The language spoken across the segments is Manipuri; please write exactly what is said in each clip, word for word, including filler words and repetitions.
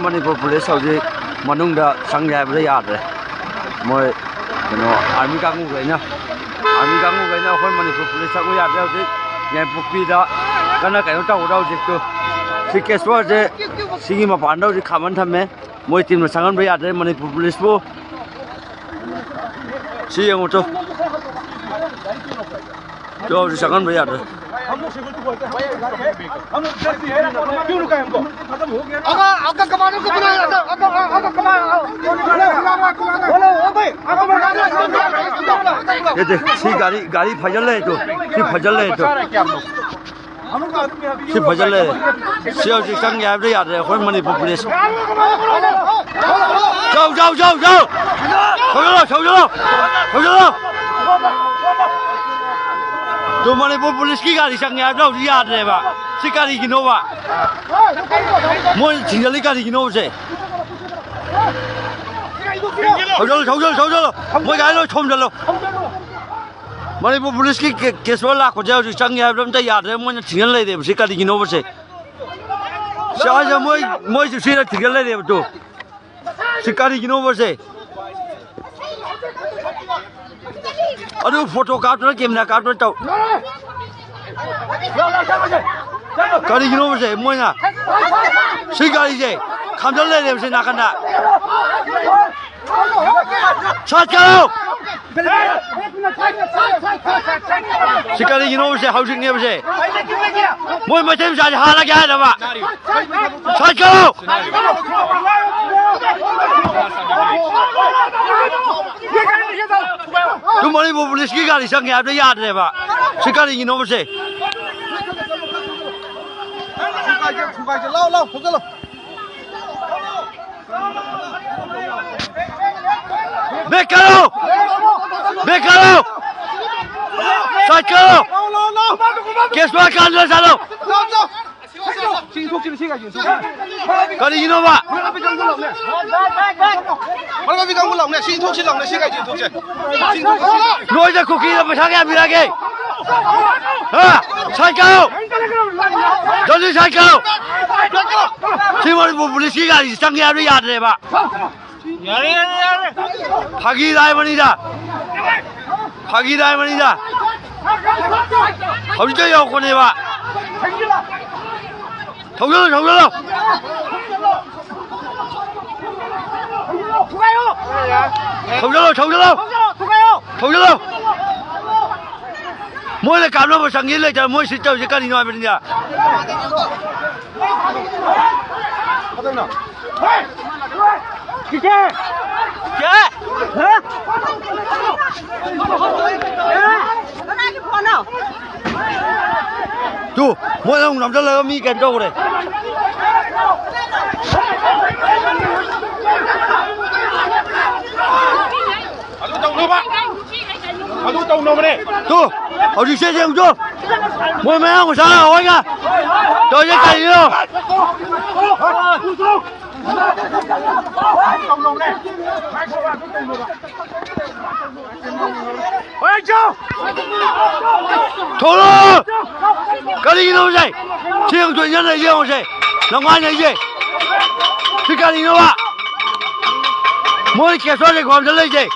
ꯃꯅꯤꯄꯨꯔ ꯄꯨꯂꯤꯁ ꯍꯧꯖꯤꯛ ꯃꯅꯨꯡꯗ ꯆꯪꯒꯦ ꯍꯥꯏꯕꯗ ꯌꯥꯗ꯭ꯔꯦ꯫ ꯃꯣꯏ ꯀꯩꯅꯣ, ꯑꯥꯔꯃꯤ ꯀꯥꯡꯕꯨꯈꯩꯅ, ꯑꯥꯔꯃꯤ ꯀꯥꯡꯕꯨꯈꯩꯅ ꯑꯩꯈꯣꯏ ꯃꯅꯤꯄꯨꯔ ꯄꯨꯂꯤꯁ ꯆꯪꯕ ꯌꯥꯗ꯭ꯔꯦ꯫ ꯍꯧꯖꯤꯛ ꯌꯥꯏꯄꯣꯛꯄꯤꯗ ꯀꯟꯅ ꯀꯩꯅꯣ ꯇꯧꯒꯗꯧ ꯍꯧꯖꯤꯛꯇꯨ꯫ ꯁꯤ ꯀꯦꯁ ꯋꯥꯔꯁꯦ ꯁꯤꯒꯤ ꯃꯄꯥꯟꯗ ꯍꯧꯖꯤꯛ ꯈꯥꯝꯃꯟ ꯊꯝꯃꯦ꯫ ꯃꯣꯏ ꯇꯤꯝꯅ ꯆꯪꯍꯟꯕ ꯌꯥꯗ꯭ꯔꯦ ꯃꯅꯤꯄꯨꯔ ꯄꯨꯂꯤꯁꯄꯨ꯫ ꯁꯤ ꯌꯦꯡꯉꯨ ꯇꯨ꯫ ꯇꯨ ꯍꯧꯖꯤꯛ ꯆꯪꯍꯟꯕ ꯌꯥꯗ꯭ꯔꯦ꯫ ꯑꯦ, ꯁꯤ ꯒꯥꯔꯤ, ꯒꯥꯔꯤ ꯐꯖꯜ ꯂꯩ ꯇꯨ꯫ ꯁꯤ ꯐꯖꯜ ꯂꯩ ꯇꯨ꯫ ꯁꯤ ꯐꯖꯜ ꯂꯩ꯫ ꯁꯤ ꯍꯧꯖꯤꯛ ꯆꯪꯒꯦ ꯍꯥꯏꯕꯗ ꯌꯥꯗ꯭ꯔꯦ ꯑꯩꯈꯣꯏ ꯃꯅꯤꯄꯨꯔ ꯄꯨꯂꯤꯁ꯫ ꯖꯧ, ꯖꯧ, ꯖꯧ, ꯖꯧ! ꯁꯧꯖꯜꯂꯣ, ꯁꯧꯖꯜꯂꯣ! ꯁꯧꯖꯜꯂꯣ! ꯇꯨ ꯃꯅꯤꯄꯨꯔ ꯄꯨꯂꯤꯁꯀꯤ ꯒꯥꯔꯤ ꯆꯪꯉꯦ ꯍꯥꯏꯕꯗ ꯍꯧꯖꯤꯛ ꯌꯥꯗ꯭ꯔꯦꯕ꯫ ꯁꯤ ꯀꯔꯤꯒꯤꯅꯣꯕ? ꯃꯣꯏ ꯊꯤꯡꯖꯤꯜꯂꯤ ꯀꯔꯤꯒꯤꯅꯣꯕꯁꯦ? ꯁꯧꯖꯜꯂꯣ, ꯁꯧꯖꯜꯂꯣ, ꯁꯧꯖꯜꯂꯣ! ꯃꯣꯏ ꯒꯥꯔꯤ ꯂꯣꯏ ꯊꯣꯝꯖꯜꯂꯣ꯫ ꯃꯅꯤꯄꯨꯔ ꯄꯨꯂꯤꯁꯀꯤ ꯀꯦ-, ꯀꯦꯁ ꯐꯥꯏꯜ ꯂꯥꯛꯄꯁꯦ ꯍꯧꯖꯤꯛ ꯆꯪꯉꯦ ꯍꯥꯏꯕꯗ ꯑꯝꯇ ꯌꯥꯗ꯭ꯔꯦ, ꯃꯣꯏꯅ ꯊꯤꯡꯖꯤꯜ ꯂꯩꯔꯦꯕ꯫ ꯁꯤ ꯀꯔꯤꯒꯤꯅꯣꯕꯁꯦ? ꯁꯤ ꯍꯥꯏꯁꯦ ꯃꯣꯏ, ꯃꯣꯏꯁꯨ ꯁꯤꯅ ꯊꯤꯡꯖꯤꯜ ꯂꯩꯔꯦꯕ ꯇꯨ꯫ ꯁꯤ ꯀꯔꯤꯒꯤꯅꯣꯕꯁꯦ? ꯑꯗꯨ ꯐꯣꯇꯣ ꯀꯥꯞꯇꯅ ꯀꯦꯃꯦꯔꯥ ꯀꯥꯞꯇꯅ ꯇꯧ꯫ ꯀꯔꯤꯒꯤꯅꯣꯕꯁꯦ ꯃꯣꯏꯅ ꯁꯤ ꯒꯥꯔꯤꯁꯦ ꯈꯥꯝꯖꯜ ꯂꯩꯔꯦꯕꯁꯦ ꯅꯥꯀꯟꯗ? ꯁꯠ ꯀꯔꯣ! ꯁꯤ ꯀꯔꯤꯒꯤꯅꯣꯕꯁꯦ ꯍꯧꯖꯤꯛꯅꯦꯕꯁꯦ? ꯃꯣꯏ ꯃꯩꯇꯩ ꯃꯆꯥꯁꯦ ꯍꯥꯠꯂꯒꯦ ꯍꯥꯏꯔꯕ? ꯁꯠ ꯀꯔꯣ! ꯇꯨ ꯃꯅꯤꯄꯨꯔ ꯄꯨꯂꯤꯁꯀꯤ ꯒꯥꯔꯤ ꯆꯪꯉꯦ ꯍꯥꯏꯕꯗ ꯌꯥꯗ꯭ꯔꯦꯕ꯫ ꯁꯤ ꯀꯔꯤꯒꯤꯅꯣꯕꯁꯦ? ꯊꯨꯒꯥꯏꯁꯦ, ꯊꯨꯒꯥꯏꯁꯦ꯫ ꯂꯥꯎ, ꯂꯥꯎ, ꯊꯣꯛꯆꯜꯂꯣ꯫ ꯕꯦꯛ ꯀꯔꯣ! ꯕꯦꯛ ꯀꯔꯣ! ꯁꯥꯏꯠ ꯀꯔꯣ! ꯀꯦꯁ ꯄꯥꯏ ꯀꯥꯟꯗ ꯆꯠꯂꯣ! ꯁꯤ ꯏꯟꯊꯣꯛꯁꯤꯅꯦ, ꯁꯤ ꯒꯥꯔꯤꯁꯦ ꯏꯟꯊꯣꯛꯁꯤꯅꯦ꯫ ꯀꯔꯤꯒꯤꯅꯣꯕ? ꯃꯔꯛ ꯂꯝꯕꯤ ꯀꯥꯡꯕꯨ ꯂꯥꯎꯅꯦ꯫ ꯃꯔꯛ ꯂꯝꯕꯤ ꯀꯥꯡꯕꯨ ꯂꯥꯎꯅꯦ꯫ ꯁꯤ ꯏꯟꯊꯣꯛꯁꯤ ꯂꯥꯎꯅꯦ, ꯁꯤ ꯒꯥꯔꯤꯁꯦ ꯏꯟꯊꯣꯛꯁꯦ꯫ ꯁꯤ ꯏꯟꯊꯣꯛꯁꯤ꯫ ꯅꯣꯏꯗ ꯀꯨꯀꯤꯗ ꯄꯩꯁꯥ ꯀꯌꯥ ꯄꯤꯔꯛꯑꯒꯦ? ꯍꯥ? ꯁꯥꯏꯠ ꯀꯛꯑꯣ! ꯖꯣꯂꯤ, ꯁꯥꯏꯠ ꯀꯛꯑꯣ! ꯁꯤ ꯃꯅꯤꯄꯨꯔ ꯄꯨꯂꯤꯁꯀꯤ ꯒꯥꯔꯤꯁꯤ ꯆꯪꯒꯦ ꯍꯥꯏꯕꯗ ꯌꯥꯗ꯭ꯔꯦꯕ꯫ ꯌꯥꯔꯦ, ꯌꯥꯔꯦ, ꯌꯥꯔꯦ꯫ ꯐꯥꯒꯤ ꯂꯥꯏꯕꯅꯤꯗ꯫ ꯐꯥꯒꯤ ꯂꯥꯏꯕꯅꯤꯗ꯫ ꯍꯧꯖꯤꯛꯇ ꯌꯧꯔꯛꯄꯅꯦꯕ꯫ ꯊꯧꯖꯜꯂꯣ, ꯊꯧꯖꯜꯂꯣ꯫ ꯊꯧꯖꯜꯂꯣ, ꯊꯧꯖꯜꯂꯣ꯫ ꯊꯧꯖꯜꯂꯣ꯫ ꯃꯣꯏꯅ ꯀꯥꯞꯅꯕ ꯆꯪꯉꯤ ꯂꯩꯇ꯭ꯔ ꯃꯣꯏ ꯁꯤ ꯇꯧꯔꯤꯁꯦ ꯀꯔꯤꯅꯣ ꯍꯥꯏꯕꯅꯤꯗ꯫ ꯇꯨ, ꯃꯣꯏꯅ ꯑꯃꯨꯛ ꯅꯝꯁꯤꯜꯂꯒ ꯃꯤ ꯀꯩꯅꯣ ꯇꯧꯈ꯭ꯔꯦ꯫ ꯑꯗꯨ ꯇꯧꯅꯕ꯫ ꯑꯗꯨ ꯇꯧꯅꯕꯅꯦ꯫ ꯇꯨ, ꯍꯧꯖꯤꯛꯁꯦ ꯌꯦꯡꯉꯨ ꯇꯨ꯫ ꯃꯣꯏ ꯃꯌꯥꯡ ꯃꯆꯥ ꯍꯣꯏꯒ ꯇꯧꯔꯤꯁꯦ ꯀꯔꯤꯅꯣ? ꯊꯣꯛꯂꯛꯑꯣ! ꯀꯔꯤꯒꯤꯅꯣ ꯁꯦ? ꯁꯤ ꯌꯦꯡꯉꯨꯁꯦ, ꯏꯟꯖꯟꯅ ꯌꯦꯡꯉꯨꯁꯦ, ꯅꯨꯡꯉꯥꯏꯅ ꯌꯦꯡ꯫ ꯁꯤ ꯀꯔꯤꯅꯣꯕ? ꯃꯣꯏ ꯀꯦꯁꯣꯟ ꯂꯩꯈꯣꯝꯗ ꯂꯩꯁꯦ꯫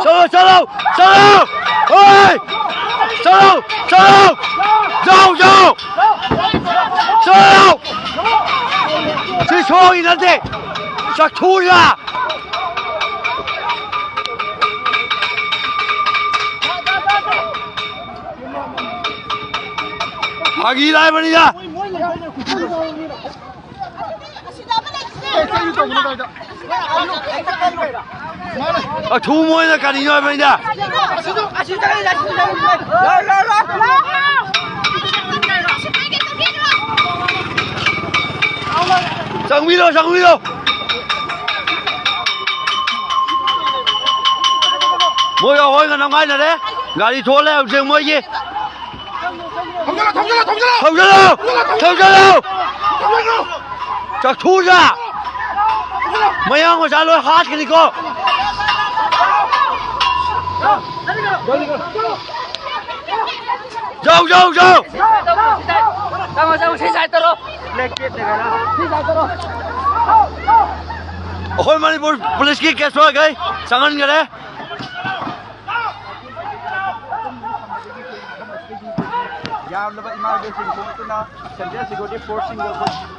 ꯆꯠꯂꯣ, ꯆꯠꯂꯣ, ꯆꯠꯂꯣ! ꯍꯣꯏ! ꯆꯠꯂꯣ, ꯆꯠꯂꯣ! ꯌꯥꯎ, ꯌꯥꯎ! ꯆꯠꯂꯣ! ꯁꯤ ꯁꯣꯒꯤ ꯅꯠꯇꯦ! ꯆꯥꯛꯊꯨꯔꯤꯔꯥ? ꯐꯥꯒꯤ ꯂꯥꯏꯕꯅꯤꯗ! ꯑꯊꯨ ꯃꯣꯏꯅ ꯀꯔꯤꯅꯣ ꯍꯥꯏꯕꯅꯤꯗ꯫ ꯆꯪꯕꯤꯔꯣ, ꯆꯪꯕꯤꯔꯣ꯫ ꯃꯣꯏꯒ ꯍꯣꯏꯒ ꯅꯝꯈꯥꯏꯅꯔꯦ꯫ ꯒꯥꯔꯤ ꯊꯣꯛꯂꯦ ꯍꯧꯖꯤꯛ ꯃꯣꯏꯒꯤ꯫ ꯊꯧꯖꯜꯂꯣ, ꯊꯧꯖꯜꯂꯣ, ꯊꯧꯖꯜꯂꯣ! ꯊꯧꯖꯜꯂꯣ! ꯊꯧꯖꯜꯂꯣ! ꯆꯥꯛꯊꯨꯗ! ꯃꯌꯥꯡ ꯃꯆꯥ ꯂꯣꯏ ꯍꯥꯠꯀꯅꯤꯀꯣ! ꯌꯥꯎ, ꯌꯥꯎ, ꯌꯥꯎ! ꯆꯪꯉꯣ, ꯆꯪꯉꯣ, ꯁꯤ ꯁꯥꯏꯠ ꯇꯧꯔꯣ꯫ ꯑꯩꯈꯣꯏ ꯃꯅꯤꯄꯨꯔ ꯄꯨꯂꯤꯁꯀꯤ ꯀꯦꯁ ꯊꯣꯛꯑꯒꯩ ꯆꯪꯍꯟꯈꯔꯦ꯫ ꯌꯥꯝꯂꯕ ꯏꯃꯥ ꯏꯕꯦꯜꯁꯤꯡ ꯈꯣꯝꯗꯨꯅ ꯁꯦꯟꯇ꯭ꯔꯦꯜ ꯁꯦꯀ꯭ꯌꯨꯔꯤꯇꯤ ꯐꯣꯔꯁꯁꯤꯡꯒ ꯑꯩꯈꯣꯏ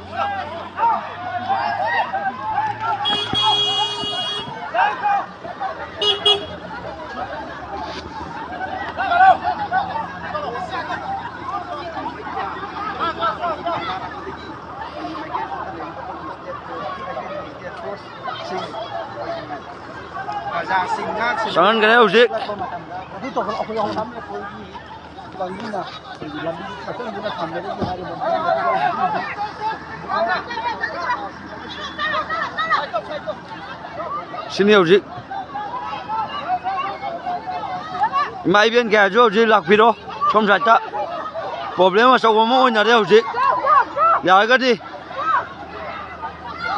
ꯆꯪꯍꯟꯈ꯭ꯔꯦ ꯍꯧꯖꯤꯛ꯫ ꯁꯤꯅꯤ ꯍꯧꯖꯤꯛ꯫ ꯏꯃꯥ ꯏꯕꯦꯟ ꯀꯌꯥꯁꯨ ꯍꯧꯖꯤꯛ ꯂꯥꯛꯄꯤꯔꯣ꯫ ꯁꯣꯝ ꯁꯥꯏꯠꯇ ꯄ꯭ꯔꯣꯕ꯭ꯂꯦꯝ ꯑꯆꯧꯕ ꯑꯃ ꯑꯣꯏꯅꯔꯦ ꯍꯧꯖꯤꯛ꯫ ꯌꯥꯔꯒꯗꯤ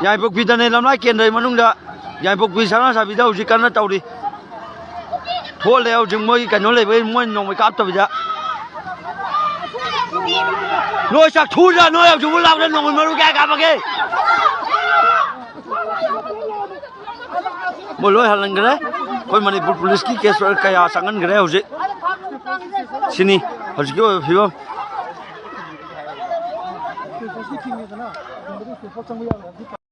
ꯌꯥꯏꯄꯣꯛꯄꯤꯗꯅꯦ, ꯂꯝꯂꯥꯏ ꯀꯦꯟꯗ꯭ꯔꯒꯤ ꯃꯅꯨꯡꯗ ꯌꯥꯏꯄꯣꯛꯄꯤ ꯁꯅꯥꯁꯥꯕꯤꯗ ꯍꯧꯖꯤꯛ ꯀꯟꯅ ꯇꯧꯔꯤ꯫ ꯊꯣꯛꯂꯦ ꯍꯧꯖꯤꯛ ꯃꯣꯏꯒꯤ ꯀꯩꯅꯣ ꯂꯩꯕꯒꯤ ꯃꯣꯏ ꯅꯣꯡꯃꯩ ꯀꯥꯞꯇꯕꯤꯗ꯫ ꯅꯣꯏ ꯆꯥꯛꯊꯨꯗ ꯅꯣꯏ ꯍꯧꯖꯤꯛꯐꯥꯎ ꯂꯥꯛꯄꯗ ꯅꯣꯡꯃꯩ ꯃꯔꯨ ꯀꯌꯥ ꯀꯥꯞꯄꯒꯦ? ꯃꯣꯏ ꯂꯣꯏ ꯍꯜꯍꯟꯈ꯭ꯔꯦ꯫ ꯑꯩꯈꯣꯏ ꯃꯅꯤꯄꯨꯔ ꯄꯨꯂꯤꯁꯀꯤ ꯀꯦꯁ ꯀꯌꯥ ꯆꯪꯍꯟꯈ꯭ꯔꯦ ꯍꯧꯖꯤꯛ꯫ ꯁꯤꯅꯤ ꯍꯧꯖꯤꯛꯀꯤ ꯑꯣꯏꯕ ꯐꯤꯕꯝ꯫